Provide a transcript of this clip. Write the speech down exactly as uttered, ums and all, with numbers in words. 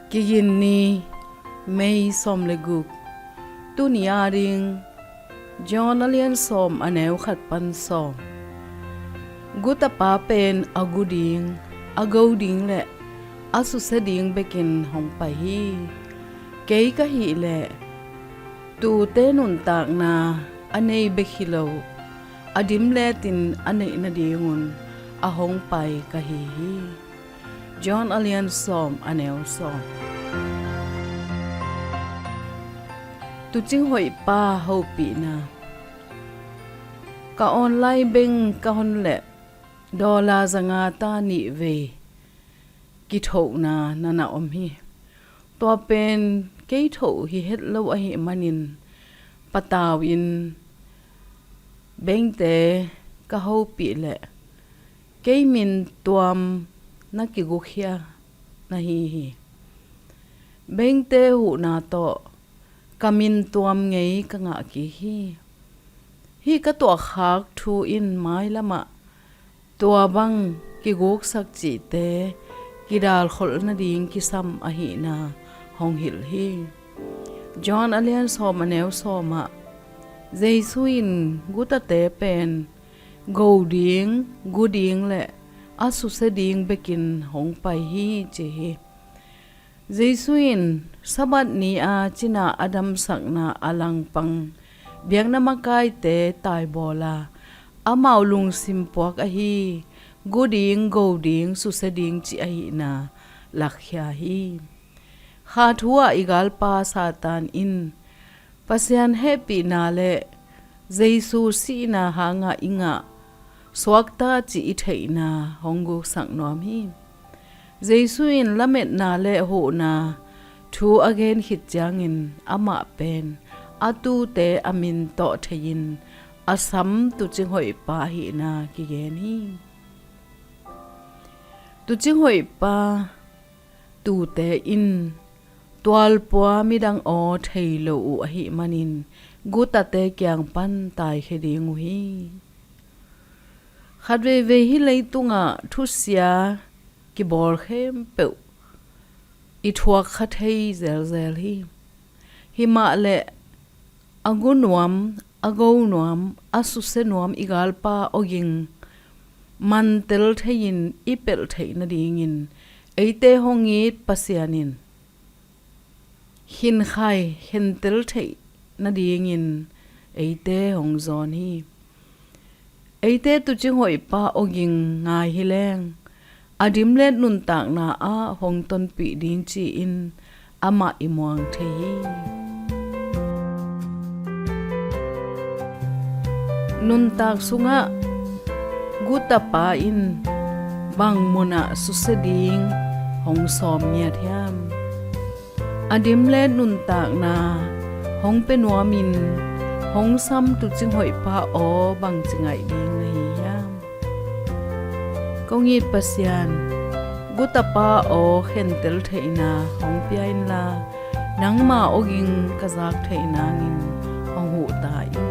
Kiginni, May sawm le guk. Tuni ading, John a lian sawm, a neu khat pan sawm. Gutapa pen a gu ding, a go ding le a susia ding bekin hong pai hi. Kei ka hih leh tuute nuntakna a nei bek hi lo, a dimletin a neih nadingun a hong pai ka hi hi. John a lian sawm, a neu sawm. Tuucing Hoihpa hopihna. Ka online bank ka hon leh dollar zanga ta nih vei kithohna na na om hi. Tua pen kei thoh hi het lo ahih manin patau in bankte ka hopih leh kei min tuam na kigukhia na hi hi. Bankte huhna tawh ka min tuam ngei ka ngah kik hi. Hih ka tuahkhak thu in mailamah tua bang kiguksak cihte kidalkholh nading kisam ahihna hong hilh hi. John a lian sawm, a neu sawmah, Jesu in gutate pen go ding, gu ding le a susia ding bekin hong pai hi, ci hi. Jesu in Sabbath ni-a cina a damsakna a langpang biakna makaite taibawl a, amau lungsim puak ahi gu ding, go ding, susia ding cih ahihna lakkhia hi. Kha thu-ah i galpa Satan in Pasian hehpihna le Jesu sihna hangah i ngah suakta cih i theihna hong guksak nuam hi. Jesu in lametna le huhna thu a gen khit ciangin amah pen a tuute a min tawh thei-in a sam tuucing hoihpa ahihna kigen hi. Tuucing hoihpa tuute in tualpua midang aw thei lo uh ahih manin gutate kiang pan taikhia ding uh hi. Khat veivei hih leitungah thusia kibawl khempeuh i thuak kha thei zelzel hi. Himah leh a gu nuam, a go nuam, a susia nuam i galpa awging mantel thei-in i pelh theih nadingin eite hong it Pasian in khinkhai khentel theih nadingin eite hong zawn hi. Eite tuucing hoihpa awging ngai hi leng a dimlet nuntakna ah hong tonpih ding ci-in amah i muang thei hi. Nuntak sungah gutapa in bang munah susia ding hong sawm ngiat hiam? A dimlet nuntakna hong pia nuamin hong sam tuucing hoihpa aw bangci ngaih ding na hi hiam? Kong it Pasian, gutapa aw khentel theihna hong pia inla, nangma awging ka zak theih nangin hong huh ta in.